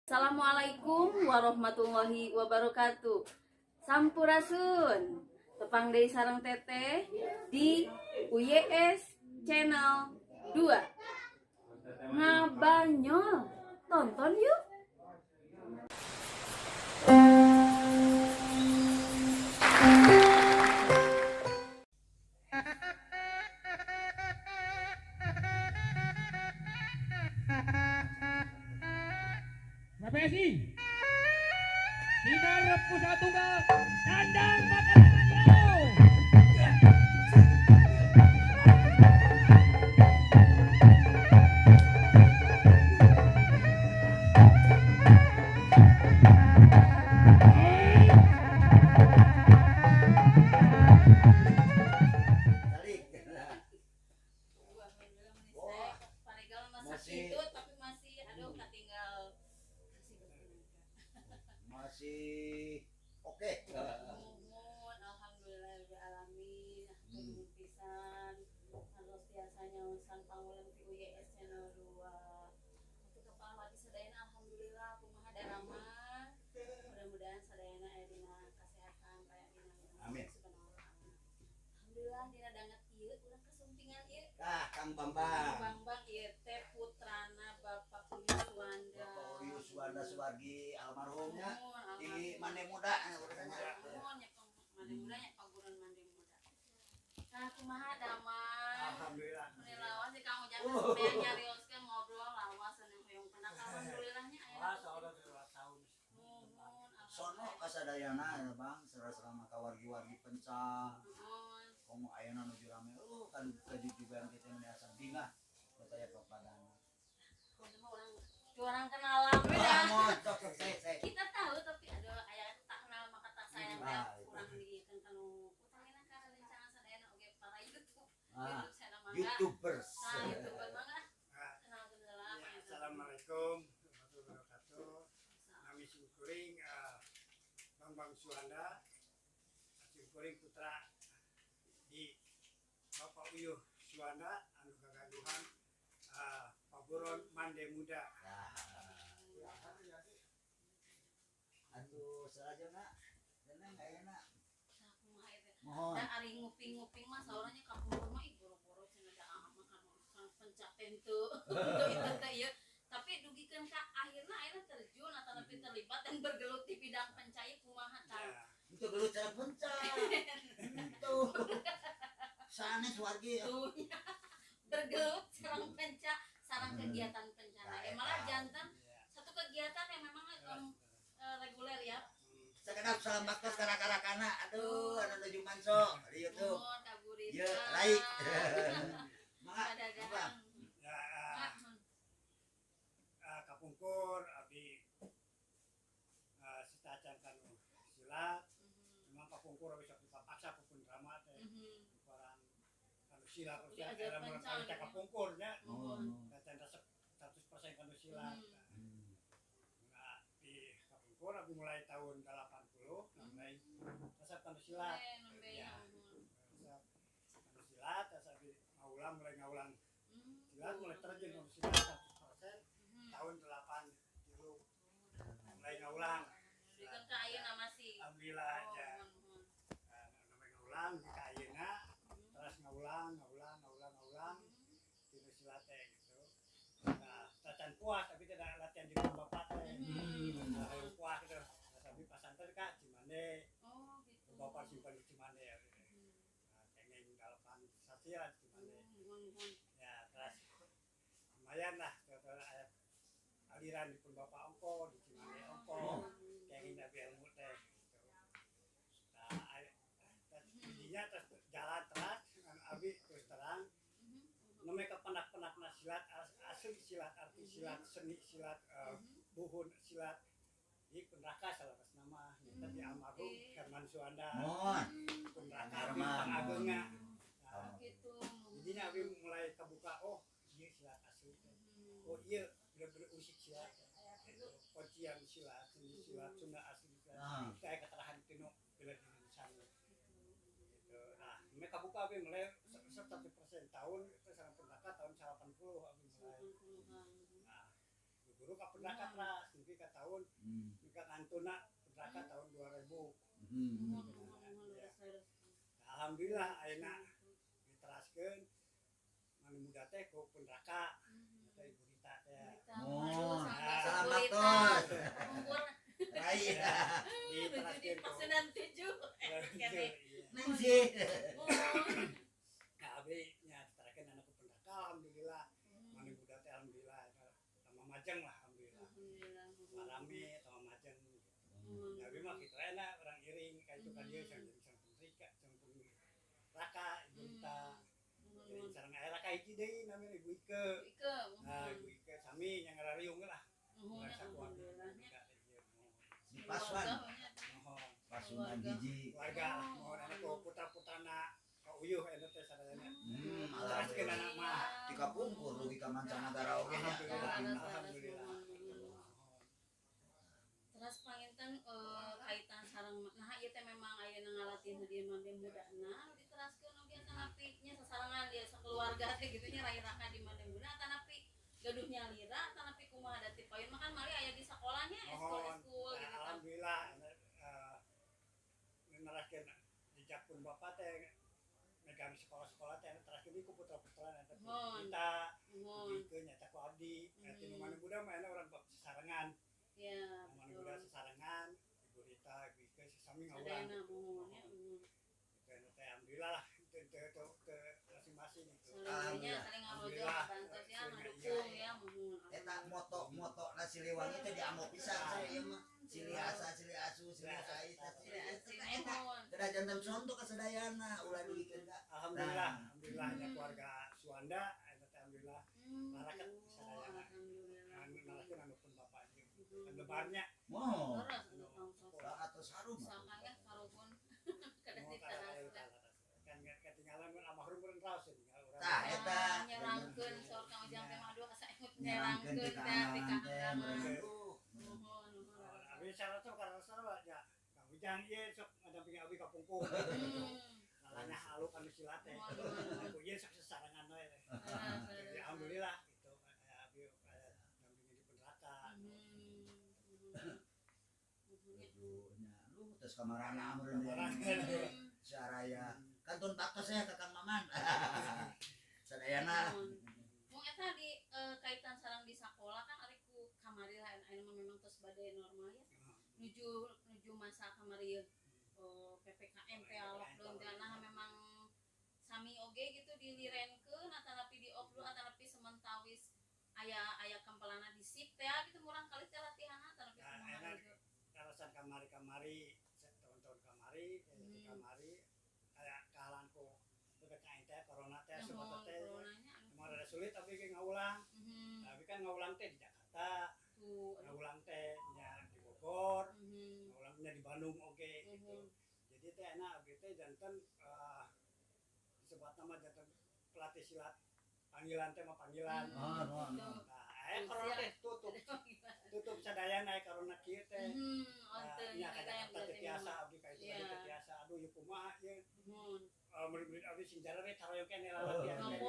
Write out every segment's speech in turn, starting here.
Assalamualaikum warahmatullahi wabarakatuh. Sampurasun. Tepang deui sareng Teteh di UYS Channel 2. Ngabanyol. Tonton yuk. PSI Sinar Pusat Tunggal Kandang Makanan Yo. Balik. Masih itu tapi masih aduh tinggal. Masih oke. Muhun, alhamdulillah alamin. Nuhun pisan. Harus biasa nyaosan panguleng ti UYS Channel 2. Untuk kepala sadayana alhamdulillah kumaha daramang. Mudah-mudahan sadayana aya dina kesehatan kaya dina Amin. Alhamdulillah dina danget ieu urang kasumpingan ieu. Tah, Kang Bambang. Bambang ieu teh putrana Bapak Uyus Suwanda. Bapak Uyus Suwanda Suwargi almarhumnya Muhun, di almarhum. Mande Muda ya, urusannya. Muhun nya Mande Muda nya paguran Mande Muda. Nah, kumaha damang? Alhamdulillah. Meni lawas sih Kang Ujang supaya nyarioskeun ngobrol lawas anu hoyong penak alhamdulillahnya aya. Wah, seorang 2 tahun. Muhun. Sono kasadayana ya Bang, serah-serah ka wargi-wargi pencak. Muhun. Komo ayeuna nuju rame, oh kadu kajujugan kita meni asa bingah percaya kepadana. Kudu mah urang curang kenalan we dah. Ah, sok sok saya saya. Kita tahu tapi ada aya tak kenal maka tak sayang teh Ah, itu. kurang diieukeun kanu utamina ka rerencangan sadayana oge para YouTube. Ah, YouTube sana mangga. YouTubers. Nah, YouTuber mangga Ah, kenal heula. ya, Assalamualaikum warahmatullahi wabarakatuh. Nami simkuring Bambang Suwanda, simkuring putra di Bapak Uyuh Suwanda anu gagaduhan Paburon Mande Muda. Nah. Aduh, salajengna deneng ayeuna. Nah, kumaha ieu teh? Mohon. Dan ari nguping-nguping mah sauranya kapungkur mah ih boro-boro cenah da aa mah kan urusan pencak teu itu teh ieu. Tapi dugikeun ka akhirna akhirna terjun atau lebih terlibat dan bergelut di bidang pencak ieu kumaha tah? Ya, Itu gelut cara pencak. Itu. Sanes wargi. Tuh nya. Bergelut sareng pencak, sareng kegiatan pencana. Eh malah jantan ya. satu kegiatan yang memang reguler ya. Sakedap salam baktos kara-karakana. Aduh, anu nuju manso di YouTube. Nuhun ka Gurita. Ye, like. Mangga, Ka Dadang. Bang. Ya, Ah, kapungkur abdi setacan kanu silat. Memang kapungkur abdi sok dipaksa pun drama teh. Orang kanu silat Sok silat diajar era mun pencak kali gitu. Kapungkurnya Muhun. tacan resep 100% kanu silat. Nah, di kapungkur abdi mulai tahun 80 nah, mulai resep kanu silat. Eh, nembe Ya. ya. Muhun. Resep kanu silat terus abdi ngaulang mulai ngaulang silat mulai terjun kanu silat 100% tahun 83 mulai ngaulang. Dugikeun ka ayeuna masih. Alhamdulillah aja. Oh, muhun. Nah, namanya ngaulang di ayeuna terus ngaulang ngaulang ngaulang ngaulang tinu silat teh gitu. Nah, tacan puas tapi tidak latihan di bapak teh. Nah, hayang puas gitu. Nah, tapi pasantren ka Cimande. Oh, gitu. Bapak simpan di Cimande ya. Nah, kenging 8 sasi lah di Cimande. Muhun, muhun. Ya, terus lumayan lah terus aya aliran di pun bapak ongko di Cimande ongko kenging nabi ilmu teh gitu. Nah, intinya terus jalan terus dengan abi terus terang namanya kepenak-penakna silat asli silat arti silat seni silat buhun silat di Penraka salah nama nyata di almarhum Herman Suwanda. Mohon. Penraka abi Herman. pangageungna. Oh, Nah, gitu. jadinya abi mulai kebuka oh iya silat asli teh. Oh iya bener-bener usik silat gitu. Kuncian silat seni silat Sunda asli silat Nah, kayak keterahan tinu bela diri di sana gitu. Nah mereka buka abi mulai 100% tahun itu sangat Pendaka tahun 80 abi mulai. Nah guru ka Pendaka terus mungkin ke tahun Saktuna Raka tahun 2000. Alhamdulillah ayeuna diteraskeun manu muda teh ku pun Raka teh Ibu Rita teh. Oh, salam tos. Rai. Diteraskeun ku pasenan 7. Ningsih. Nah, abdi nya diteraskeun anak ku pun Raka alhamdulillah. Manu muda teh alhamdulillah tambah majeng lah alhamdulillah. Rame tambah majeng. Tapi mah kitu enak orang iring ka itu ka dieu sareng jadi sareng pun Rika, sareng pun Raka, Ibu Rita. Iring sareng aya Raka hiji deui namina Ibu Ike. Nah, Ibu Ike sami nya ngarariung lah. Nuhun, alhamdulillah. Di Pasuan. Pasuan hiji. Keluarga mohon anak ku putra-putrana ka uyuh eta teh sadayana. Alhamdulillah anak mah. Di kapungkur dugi ka mancanagara oge nya. Alhamdulillah. Terus panginten kaitan sareng nah ieu teh memang ayeuna ngalatin di mande mudana diteraskeun oge atanapi nya sasarengan dia sakeluarga teh kitu nya rai-raka di mande muda atanapi gaduh nyalira atanapi kumaha da ti payun mah kan mali aya di sakolanya eskul-eskul gitu. Alhamdulillah neraskeun jejak pun bapak teh megang sekolah-sekolah teh teraskeun di ku putra-putrana eta kita Ike nya ku abdi eta nu mande muda mah enak urang sasarengan. Ya, betul. Muda sesarengan, Ibu Rita, Ibu Ike, sesami ngawulang. Itu teh alhamdulillah lah, itu masing-masing itu. Alhamdulillah, saling ngawulang, bantos ya, mendukung ya, muhun. Eta moto-moto na Siliwangi teh dianggo pisan ieu mah. Silih asa, silih asu, silih ais, silih eta. Teu janten contoh ka sadayana ulah dugikeun ka. Alhamdulillah, alhamdulillah nya keluarga Suanda eta teh alhamdulillah. Barakat sadayana. Anu narakeun anu pun bapak lebarnya. Wow. Atau harum. Sama ya karupun. Kan ketinggalan mun almarhum mun raos tinggal urang. Tah eta nyerangkeun saur Kang Ujang teh mah aduh asa imut nyerangkeun teh ka nuhun. Abi syarat sok karena sarua nya. Kang Ujang ieu sok ngadampingi abi ka pungkung. Lalanya halu kanu silat teh. Aku ieu sok sesarengan we. Jadi alhamdulillah gitu abi dampingi di pun Raka. Lu terus kamarana meureun saraya kantun baktos ya ka Kang Maman. Sadayana. Mung eta di kaitan sareng di sakola kan ari ku kamari lah anu memang tos bade normal ya. Nuju masa kamari PPKM teh lockdown teh nah memang sami oge gitu dilirenkeun atanapi di off atanapi sementawis aya kempelana di sip teh gitu murang kali teh latihanna atanapi kumaha gitu. Alasan kamari-kamari tahun-tahun kamari kamari kayak kahalanku PPKM teh corona teh semua teh emang rada sulit tapi ge ngaulang. Tapi kan ngaulang teh di Jakarta, ngaulang teh nya di Bogor, ngaulangnya di Bandung oge gitu. Jadi teh enak abdi teh janten disebut nama janten pelatih silat panggilan teh mah panggilan. Nah, corona teh tutup sadayana aya corona kieu teh. Nya ka Jakarta teh tiasa abdi ka itu teh tiasa aduh ieu kumaha ieu. Murid-murid abdi sing jarare caroyong keneh latihan teh.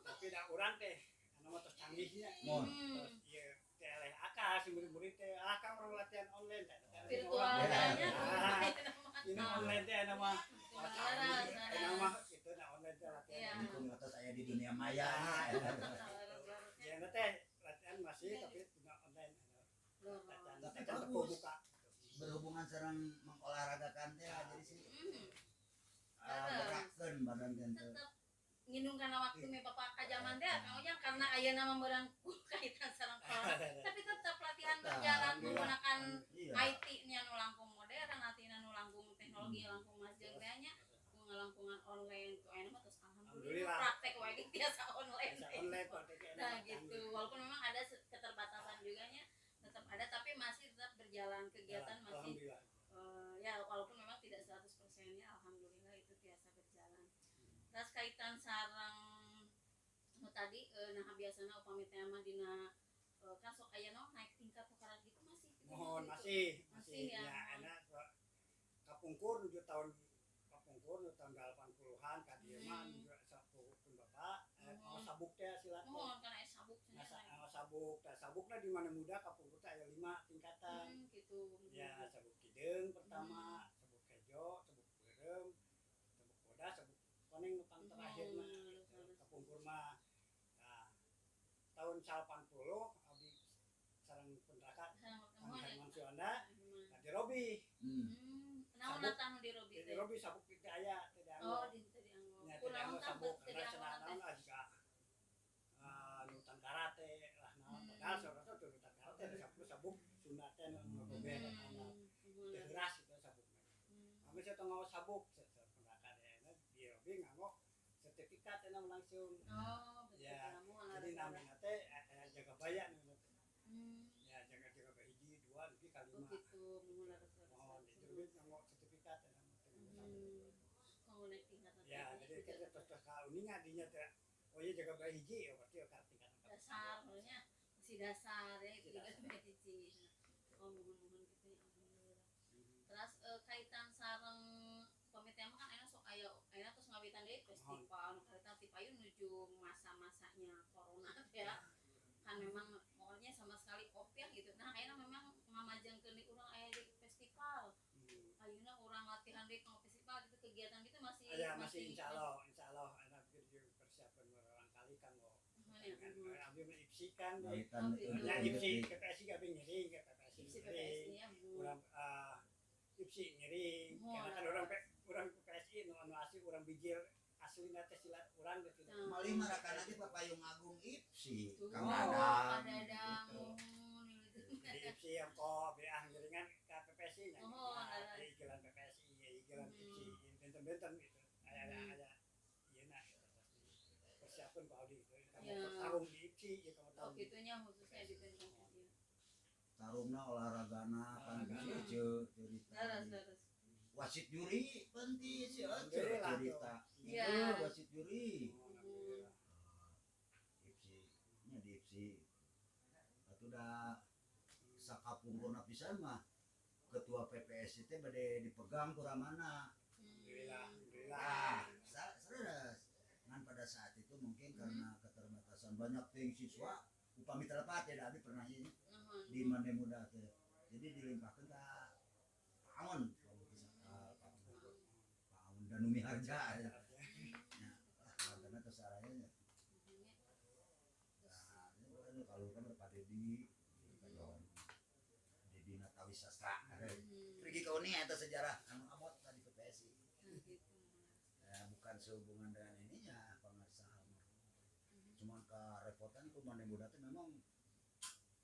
Tapi da urang teh anu mah tos canggihnya. Terus ieu teh eleh akal si murid-murid teh akang urang latihan online teh. Virtual nya. Ini online teh anu mah anu mah kitu na online teh latihan. Dukung atas aya di dunia maya. Ya teh latihan masih tapi tidak online. Tapi bagus. Berhubungan sareng mengolahragakan teh jadi sih. Gerakkeun badan teh. Tetep nginung kana waktu me bapak ka jaman teh Kang Ujang karena ayeuna mah meurang kaitan sareng corona. Tapi tetap latihan berjalan menggunakan IT nya nu langkung modern, latihan nu langkung teknologi langkung majeng teh nya ngalangkungan online tuh ayeuna mah terus alhamdulillah praktek wae ge tiasa online. Nah gitu, walaupun memang ada keterbatasan juga nya tetap ada tapi masih tetap berjalan kegiatan masih ya walaupun memang tidak 100%-nya alhamdulillah itu tiasa berjalan. Terus kaitan sareng nu tadi nah biasana upami teh mah dina kan sok aya naon naik tingkat tukaran gitu masih gitu. Mohon masih ya enak kapungkur nuju tahun kapungkur nuju tahun 80-an ka dieu mah nuju sapu pun bapak mau sabuk teh silat. Mohon kana aya sabuk cenah. Sabuk teh sabukna di mana muda kapungkur teh aya 5 tingkatan. Gitu. Hideung pertama, sabuk hejo, sabuk beureum, sabuk bodas, sabuk koneng nu pang terakhirna gitu. Kapungkur mah. Nah, tahun 80 abdi sareng pun raka Kang Herman Suwanda, nah dirobi. Naon Sabuk. anu dirobi teh? Dirobi sabuk teu aya, teu dianggo. Oh, di teu dianggo. Nya teu Kunaon dianggo tah sabuk teu karena dianggo cenah teh? naon ah jiga nutan karate lah naon, padahal saurna teh nutan karate da sabuk sabuk Sunda teh nu gober eta teu heuras itu sabukna. Kami saya tong ngaos sabuk pun raka teh dirobi nganggo sertifikat eta langsung. Oh, betul. Ya, Kamu jadi namina teh Jagabaya namina teh. Ya, jaga jaga hiji, dua, dugi ka Oh lima. gitu, muhun leres leres. Mohon itu nganggo sertifikat eta mah teu nganggo sabuk. Kanggo naik tingkatan Ya, teh, jadi gitu. kita terus terus kauninga dinya teh. Oh iya, Jagabaya hiji, oh berarti ka tingkatan ka Dasar maksudnya masih dasar ya itu Masih juga dasar. sampai hiji. Oh, muhun muhun gitu ya, alhamdulillah. Terus kaitan sareng pamit mah kan ayeuna sok aya ayeuna terus ngawitan deui festival nu harita ti payun menuju masa-masanya corona teh ya. Kan memang pokoknya sama sekali off ya gitu. Nah, ayeuna memang ngamajengkeun di urang aya di festival. Ayeuna urang latihan deui kanggo festival gitu, kegiatan gitu masih Aya masih, insyaallah, insyaallah anak gitu persiapan orang kali kanggo Ya. kan abdi mah IPSI kan. Ngawitan Oh, itu. gitu. Ya IPSI PPSI abdi ngiring ke PPSI. IPSI ngiring. PPSI ya. Bu. Urang IPSI ngiring Oh, karena kan urang urang PPSI nu anu asli urang bijil asli teh silat urang gitu. Nah. Malih marakan lagi Papayung Agung IPSI. Tuh, Kang Kang Dadang. Dadang. Gitu. Muhun, gitu. Jadi IPSI yang kok beah ngiringan ka PPSI nya. Oh, Nah, leres. ieu igelan PPSI, ieu igelan IPSI, benten-benten gitu. Aya aya aya ieu na persiapkeun ku abdi gitu. Kamu tarung di IPSI, ieu kamu Oh, tarung. gitunya khususnya di benteng ya. Tarungna olahragana kan Olahraga. si Ece cerita. Leres, leres. Wasit juri penting si Ece Alhamdulillah, cerita. Iya. Itu wasit juri. Oh, alhamdulillah. IPSI nya di IPSI. Atuh da sakapungkurna pisan mah ketua PPSI teh bade dipegang ku ramana. Alhamdulillah, alhamdulillah. Ah, serius. Ngan pada saat itu mungkin karena keterbatasan banyak ting siswa upami telepat ya abi pernah ini di Mande Muda teh. Jadi dilimpahkan ke Pak Aun, Pak Pak Aun Danumi Harja ya. Ya, karena terus arahnya. Nah, ini kalau kan Pak Dedi, Pak Dedi Natawi Sastra. Pergi ke Uni eta sejarah anu abot tadi PPSI. Gitu. Ya, bukan sehubungan dengan ininya pangarsa almarhum. Cuman kerepotan ku Mande Muda teh memang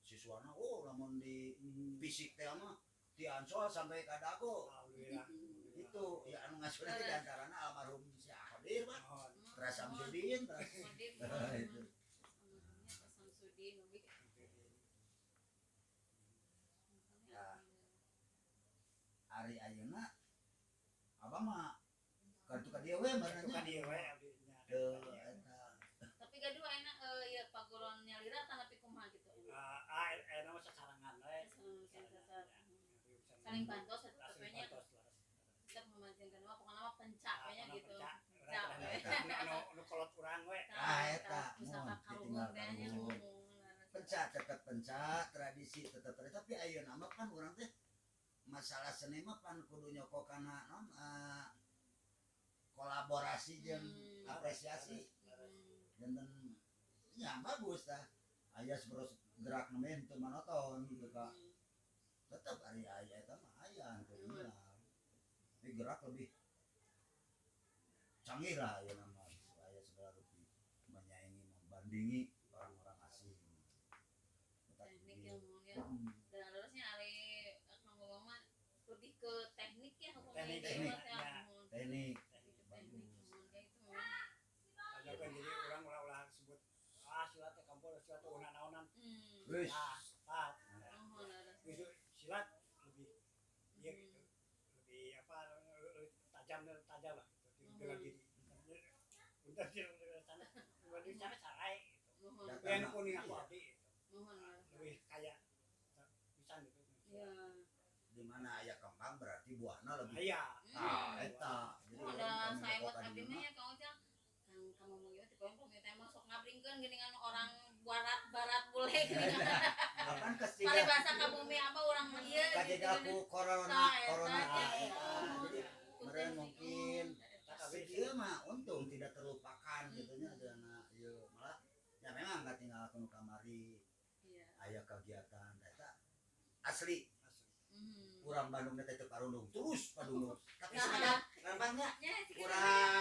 siswana oh lamun di fisik teh mah ti Ansol sampai ka Dago. Alhamdulillah. Itu ya anu ngasuhna teh di antarana almarhum si Ahodir Pak. Mohon. Teras Samsudin, teras itu. Almarhumnya Pak Samsudin, Umi. Ya. Ari ayeuna abah mah kartu ka dieu we Itu barennya. kan ieu we abdi nya. Teu eta. Tapi gaduh enak ya paguron nyalira tanapi kumaha gitu enak. Ah, eh nama sasarangan we. Saling bantos eta Saling pokoknya bantos leres. tetap memajengkeun mah pokoknya mah pencak Ah, kayaknya pokona gitu. pencak. Pencak Urang we. anu anu kolot urang we. Ah, eta, Pusaka mun, kaluhur ditinggal teh nya kaluhur. ngomong. Pencak tetep pencak, tradisi tetep tradisi, tapi ayeuna mah kan urang teh masalah seni mah pan kudu nyoko kana naon kolaborasi jeung apresiasi. Janten ya bagus tah. Aya terus gerak nembe teu monoton gitu ka. Tetep ari aya eta mah aya teu hilang. Tapi gerak lebih canggih lah ayeuna mah aya segala rupi menyaingi membandingi orang-orang asing. Tetap Teknik gitu. yang mun ya. Dan harusnya ari Kang ngomong mah lebih ke teknik ya hukumnya Teknik, itu teknik, mah teh, ya. mun. Teknik Lebih ke teknik bagus. mun ya itu mun. Ada kan jadi urang ulah-ulah sebut ah silat teh kampung silat teh naonan. Wis. Ah, ah. Mohon leres. Justru silat lebih iya gitu. Lebih apa lebih tajam dan tajam lah gitu. Di bela diri. Untuk di sana, di sana sarai gitu. Mohon. Datang. Yang kuning aku abdi gitu. Mohon leres. Lebih kaya pisan gitu. Ya. Di mana aya kembang berarti buahna lebih. Aya. Ah, eta. Jadi Oh, urang ada kami saya buat nyokokan abdi di mah mana, ya Kang Ujang. Kang kamu mau gitu tipe yang teh masuk ngabringkeun geuningan orang barat-barat bule geuningan. Kapan Pari kestiga bahasa ka bumi apa orang ieu katiga Kajegal ku corona. Tah, eta, Corona eta. eta. Jadi meureun mungkin Tapi ieu mah untung tidak terlupakan gitu nya, dina ieu malah ya memang nggak tinggal nu kamari aya kegiatan eta asli. Urang Bandung teh teu parundung terus parundung, tapi Nah, sebenarnya memangnya nya, sih, kurang